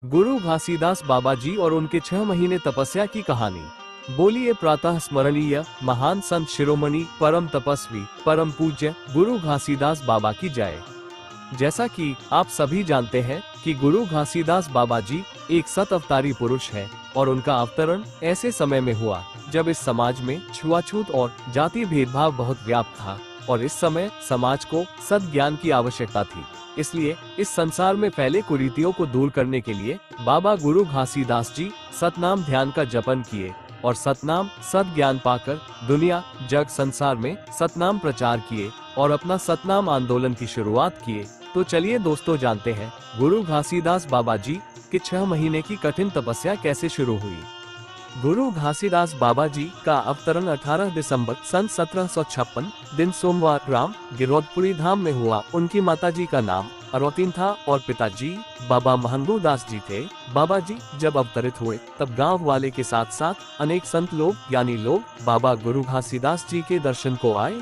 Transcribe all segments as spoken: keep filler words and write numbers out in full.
गुरु घासीदास बाबा जी और उनके छह महीने तपस्या की कहानी। बोलिए प्रातः स्मरणीय महान संत शिरोमणि परम तपस्वी परम पूज्य गुरु घासीदास बाबा की जय। जैसा कि आप सभी जानते हैं कि गुरु घासीदास बाबा जी एक सत अवतारी पुरुष है और उनका अवतरण ऐसे समय में हुआ जब इस समाज में छुआछूत और जाति भेदभाव बहुत व्याप्त था और इस समय समाज को सत ज्ञान की आवश्यकता थी। इसलिए इस संसार में फैले कुरीतियों को दूर करने के लिए बाबा गुरु घासीदास जी सतनाम ध्यान का जपन किए और सतनाम सत ज्ञान पाकर दुनिया जग संसार में सतनाम प्रचार किए और अपना सतनाम आंदोलन की शुरुआत किए। तो चलिए दोस्तों, जानते हैं गुरु घासीदास बाबा जी के छह महीने की कठिन तपस्या कैसे शुरू हुई। गुरु घासीदास बाबा जी का अवतरण अठारह दिसंबर सन सत्रह सौ छप्पन दिन सोमवार ग्राम गिरौदपुरी धाम में हुआ। उनकी माता जी का नाम अरौतीन था और पिताजी बाबा महंगू दास जी थे। बाबा जी जब अवतरित हुए तब गांव वाले के साथ साथ अनेक संत लोग यानी लोग बाबा गुरु घासीदास जी के दर्शन को आए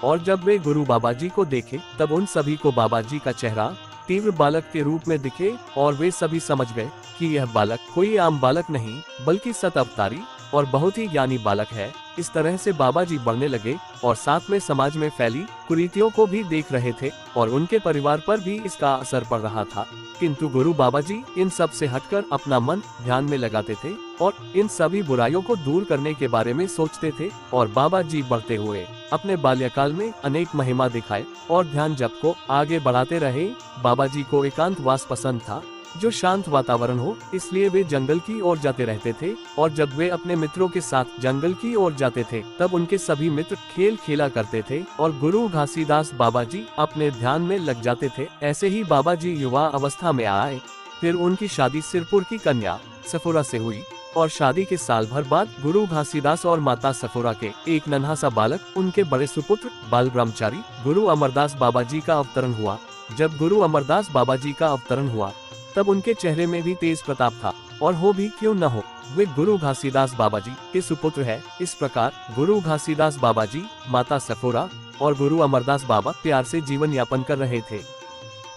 और जब वे गुरु बाबा जी को देखे तब उन सभी को बाबा जी का चेहरा तीव्र बालक के रूप में दिखे और वे सभी समझ गए कि यह बालक कोई आम बालक नहीं बल्कि सत अवतारी और बहुत ही ज्ञानी बालक है। इस तरह से बाबा जी बढ़ने लगे और साथ में समाज में फैली कुरीतियों को भी देख रहे थे और उनके परिवार पर भी इसका असर पड़ रहा था। किंतु गुरु बाबा जी इन सब से हटकर अपना मन ध्यान में लगाते थे और इन सभी बुराइयों को दूर करने के बारे में सोचते थे और बाबा जी बढ़ते हुए अपने बाल्यकाल में अनेक महिमा दिखाए और ध्यान जप को आगे बढ़ाते रहे। बाबा जी को एकांतवास पसंद था, जो शांत वातावरण हो, इसलिए वे जंगल की ओर जाते रहते थे और जब वे अपने मित्रों के साथ जंगल की ओर जाते थे तब उनके सभी मित्र खेल खेला करते थे और गुरु घासीदास बाबा जी अपने ध्यान में लग जाते थे। ऐसे ही बाबा जी युवा अवस्था में आए। फिर उनकी शादी सिरपुर की कन्या सफोरा से हुई और शादी के साल भर बाद गुरु घासीदास और माता सफोरा के एक नन्हा सा बालक उनके बड़े सुपुत्र बाल ब्रह्मचारी गुरु अमरदास बाबा जी का अवतरण हुआ। जब गुरु अमरदास बाबा जी का अवतरण हुआ तब उनके चेहरे में भी तेज प्रताप था और हो भी क्यों न हो, वे गुरु घासीदास बाबा जी के सुपुत्र है। इस प्रकार गुरु घासीदास बाबा जी, माता सफोरा और गुरु अमरदास बाबा प्यार से जीवन यापन कर रहे थे।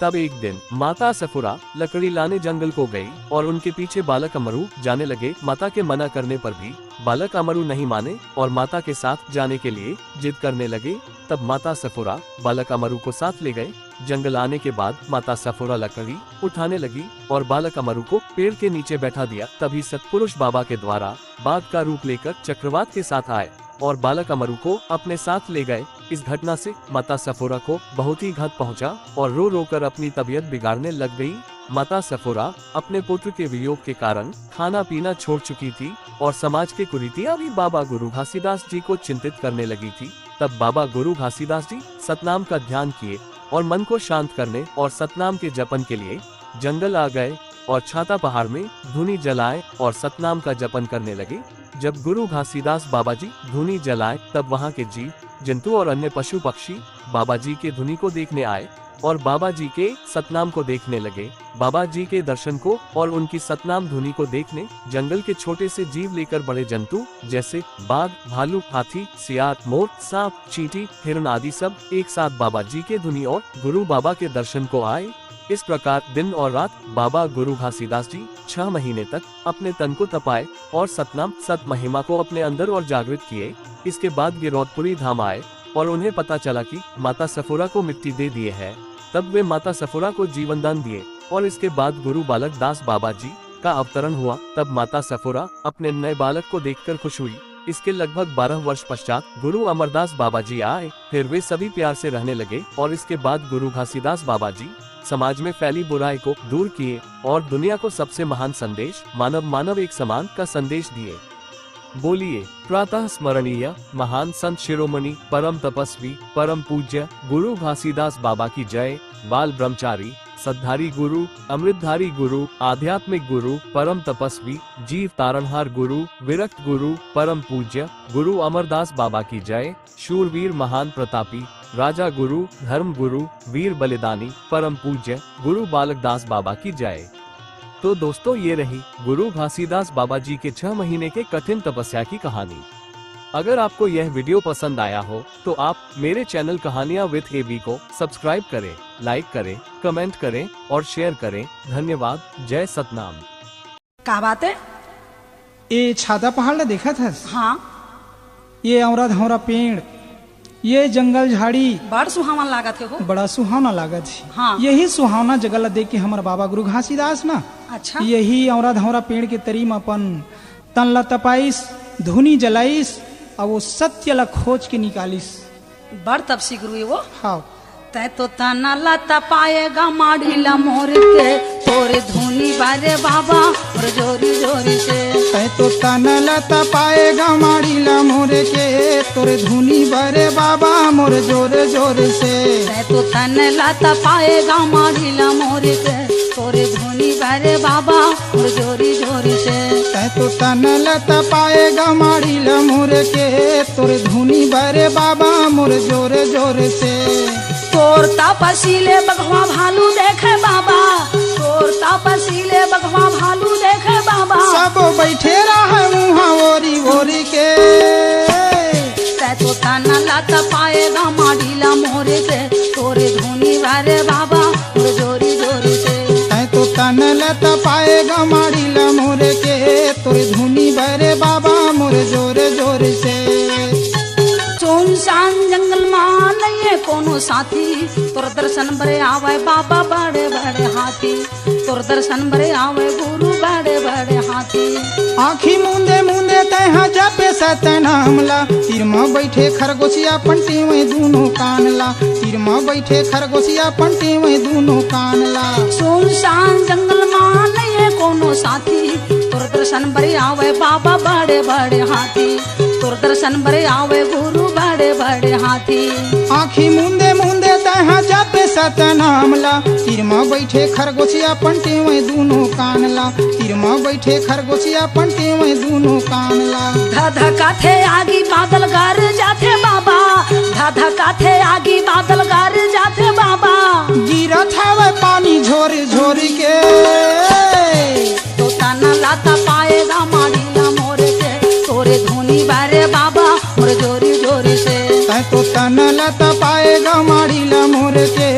तब एक दिन माता सफोरा लकड़ी लाने जंगल को गई और उनके पीछे बालक अमरू जाने लगे। माता के मना करने पर भी बालक अमरू नहीं माने और माता के साथ जाने के लिए जिद करने लगे। तब माता सफोरा बालक अमरू को साथ ले गए। जंगल आने के बाद माता सफोरा लकड़ी उठाने लगी और बालक अमरू को पेड़ के नीचे बैठा दिया। तभी सतपुरुष बाबा के द्वारा बाघ का रूप लेकर चक्रवात के साथ आए और बालक अमरू को अपने साथ ले गए। इस घटना से माता सफोरा को बहुत ही घात पहुंचा और रो रो कर अपनी तबीयत बिगाड़ने लग गई। माता सफोरा अपने पुत्र के वियोग के कारण खाना पीना छोड़ चुकी थी और समाज के कुरीतियां भी बाबा गुरु घासीदास जी को चिंतित करने लगी थी। तब बाबा गुरु घासीदास जी सतनाम का ध्यान किए और मन को शांत करने और सतनाम के जपन के लिए जंगल आ गए और छाता पहाड़ में धूनी जलाए और सतनाम का जपन करने लगे। जब गुरु घासीदास बाबा जी धूनी जलाए तब वहां के जीव जंतु और अन्य पशु पक्षी बाबा जी के धुनी को देखने आए और बाबा जी के सतनाम को देखने लगे। बाबा जी के दर्शन को और उनकी सतनाम धुनी को देखने जंगल के छोटे से जीव लेकर बड़े जंतु जैसे बाघ, भालू, हाथी, सियार, मोर, सांप, चींटी, हिरण आदि सब एक साथ बाबा जी के धुनी और गुरु बाबा के दर्शन को आए। इस प्रकार दिन और रात बाबा गुरु घासीदास जी छह महीने तक अपने तन को तपाए और सतनाम सत महिमा को अपने अंदर और जागृत किए। इसके बाद गिरौदपुरी धाम आए और उन्हें पता चला कि माता सफोरा को मिट्टी दे दिए है। तब वे माता सफोरा को जीवन दान दिए और इसके बाद गुरु बालक दास बाबा जी का अवतरण हुआ। तब माता सफोरा अपने नए बालक को देखकर खुश हुई। इसके लगभग बारह वर्ष पश्चात गुरु अमरदास बाबा जी आए। फिर वे सभी प्यार से रहने लगे और इसके बाद गुरु घासीदास बाबा जी समाज में फैली बुराई को दूर किए और दुनिया को सबसे महान संदेश मानव मानव एक समान का संदेश दिए। बोलिए प्रातः स्मरणीय महान संत शिरोमणि परम तपस्वी परम पूज्य गुरु घासीदास बाबा की जय। बाल ब्रह्मचारी, सद्धारी गुरु, अमृतधारी गुरु, आध्यात्मिक गुरु, परम तपस्वी, जीव तारणहार गुरु, विरक्त गुरु, परम पूज्य गुरु अमरदास बाबा की जय। शूरवीर महान प्रतापी राजा गुरु, धर्म गुरु, वीर बलिदानी, परम पूज्य गुरु बालकदास बाबा की जय। तो दोस्तों, ये रही गुरु घासीदास बाबा जी के छह महीने के कठिन तपस्या की कहानी। अगर आपको यह वीडियो पसंद आया हो तो आप मेरे चैनल कहानियां विद एबी को सब्सक्राइब करें, लाइक करें, कमेंट करें और शेयर करें। धन्यवाद। जय सतनाम। का बात है? ए छाता पहाड़ ला देखत हस? हाँ। ये औरा धौरा पेड़, ये जंगल झाड़ी, बड़ सुहावन लागत हे हो। बड़ा सुहावना लागत हे। हाँ। यही सुहावना जगह ला देख के हमर बाबा गुरु घासीदास ना, अच्छा। यही औरा धौरा पेड़ के तरी म अपन तन ला तपाइस, धुनी जलाइस, अउ वो सत्य ला खोज के निकालिस। बड़ तपसी गुरु ये वो। हाँ। तै तो तन ला तपाएगा माड़ी ला मोर के, तोरे धुनी बारे बाबा मोर जोरी जोरी से। तै तो तन ला तपाएगा माड़ी ला मोर के, तोरे धुनी बारे बाबा मोर जोर जोर से। तै तो तन ला तपाएगा माड़ी ला मोर के, तोरे धुनी बारे बाबा मोर जोरी जोरी से। तै तो तन ला तपाएगा माड़ी ला मोर के, तोरे धुनी बारे बाबा मोर जोर जोर से। तोर तपसीले बघवा भालू देखे बाबा, तोर तपसीले बघवा भालू देखे बाबा। सब बैठे रहे उहाँ ओरी ओरी के। तै तो तन ला तपाएगा माड़ी ला मोर के, तोरे धुनी बारे बाबा मोर जोरी जोरी से। तै तो तन ला तपाएगा माड़ी ला मोर के, तोरे धुनी बारे बाबा मोर जोर जोर से। सुनसान जंगल मा नइये कोनो साथी, तोर दर्शन बरे आवे बाबा बड़े बड़े हाथी। तोर दर्शन बरे आवे गुरु बड़े बड़े हाथी। आँखी मूंदे मूंदे तैहा जपे सतनाम ला, तीर म बैठे खरगोशिया पंटी वै दूनो कान ला। तीर म बैठे खरगोशिया पंटी वै दूनो कान ला। सुनसान जंगल मा नइये कोनो साथी, तोर दर्शन बरे आवे बाबा बड़े बड़े हाथी। तोर दर्शन बरे आवे गुरु बड़े बड़े हाथी। आँखी मूंदे मूंदे तैहा जपे सतनाम ला, तीर म बैठे खरगोशिया पंटी वै दूनो कान ला। तीर म बैठे खरगोशिया पंटी वै दूनो कान ला। धधकाथे आगी बादल गर जाथे बाबा, धधकाथे आगी बादल गर जाथे बाबा। गिरत हवे पानी झोर झोर के। तो तन ला तपाएगा माड़ी ला मोर के, तोरे धुनी बारे बाबा मोर जोरी जोरी से। तै तो तन ला तपाएगा माड़ी ला मोर के,